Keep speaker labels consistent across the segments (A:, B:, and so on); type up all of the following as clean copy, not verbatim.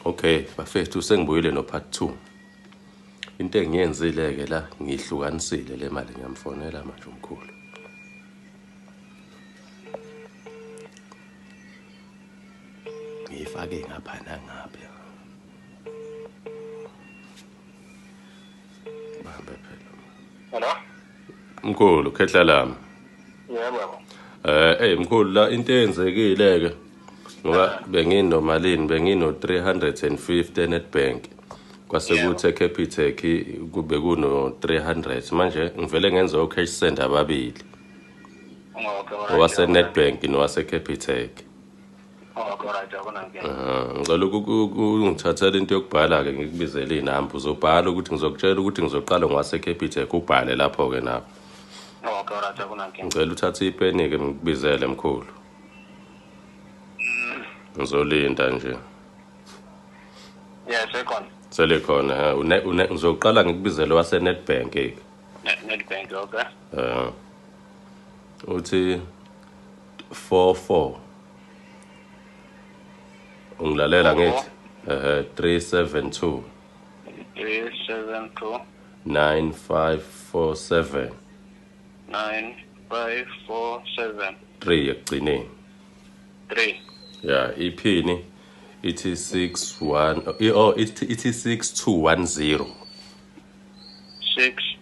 A: Okay bafethu sengibuyile no part 2. Into engiyenzile ke la ngihlukanisile le mali ngiyamfonela manje umkhulu. Ngiyifake ngapha nangapha. Bahambe phela.
B: Hello?
A: Mkhulu khehla lami.
B: Yebo.
A: Eh hey mkhulu la into eyenzekile ke ngoba benginomalini bengino 350 eNetbank kwase kuthi eCapitec kube kuno 300 manje ngivele ngenze o cash send ababili owase Nedbank nowase Capitec. Ngicela ukungithathela into yokubhala-ke ngikubizele iy'namba uzobhala ukuthi ngizokutshela ukuthi ngizoqala ngowase-Capitec ubhale lapho-ke nawe.
B: Okay, alright, akunankinga.
A: Ngicela uthathe ipeni-ke ngikubizele mkhulu. Ngizolinda nje.
B: Yeah, sekhona.
A: Selikhona ha une une ngizoqala ngikubizele wase-Nedbank ke.
B: Nedbank, okay.
A: Eh. Uthi 44 Ungilalela ngithi eh 372
B: 372
A: 9547
B: 9547
A: 3 ekugcineni.
B: 3.
A: Yeah, iphini ithi 61 oh ithi 6210.
B: 6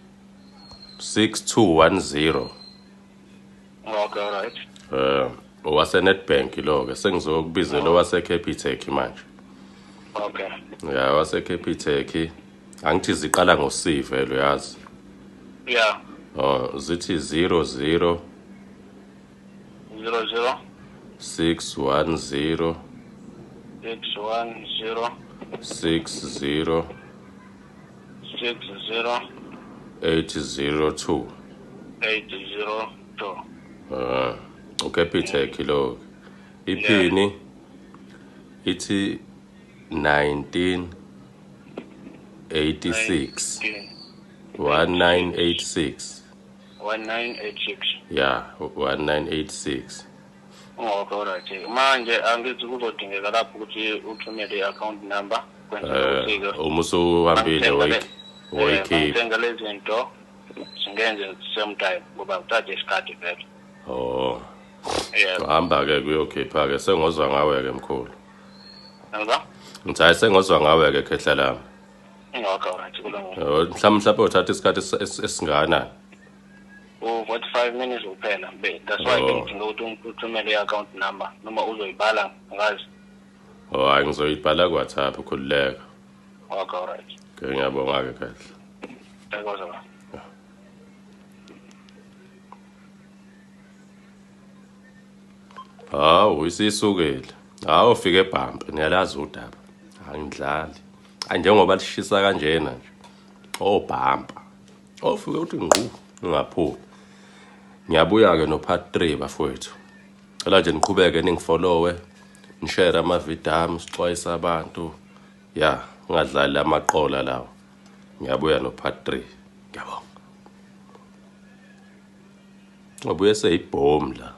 A: 6210.
B: Okay, all right.
A: Eh owase Nedbank lo ke sengizokubizela owase Capitec manje.
B: Okay.
A: Ya wase Capitec angithi ziqala ngo C vele uyazi.
B: Yeah.
A: Oh zithi 00
B: 00
A: 610
B: 610
A: 60
B: 60
A: 802.
B: 802.
A: Ah, uCapitec lo. Iphini ithi 1986 1986.
B: 1986.
A: Yeah, 1986.
B: Okay, all right. Manje angithi kuzodingeka lapho ukuthi uthumele i-account number kwenzela ukuthi ke
A: Uma usuhambile woyikhipha.
B: Mangithenga lezi zinto singenze same time ngoba kuthatha isikhathi vele.
A: Oh,
B: Yebo.
A: hamba ke kuyokhipha ke sengozwa ngawe ke mkhulu.
B: Ngizwa?
A: Ngithi hayi sengozwa ngawe ke khehla lami.
B: Okay, all right. Kulungile.
A: Mhlawumbe mhlawumbe uthatha isikhathi esingakanani?
B: U-45 minutes kuphela. That's why
A: Oh.
B: ngidinga ukuthi uthumele i-account number noma uzoyibhala ngazi.
A: Oh, hayi ngizoyibhala ku WhatsApp khululeka.
B: Okay, all right.
A: Ke ngiyabonga ke khehla.
B: Thokoza baba.
A: Hawu isisukile. Hawu ufike ebhampa niyalazi udaba. Angidlali. Hayi njengoba lishisa kanjena nje. Obhampa. Ofike uthi ngqu ungaphumi. Ngiyabuya ke no part 3 bafowethu. Cela nje niqhubeke ningifollowe, nishare ama-video ami, sixwayise abantu. Ya, ngingadlali amaqola lawo. Ngiyabuya no part 3. Ngiyabonga. Ngobuye seyibhomu la.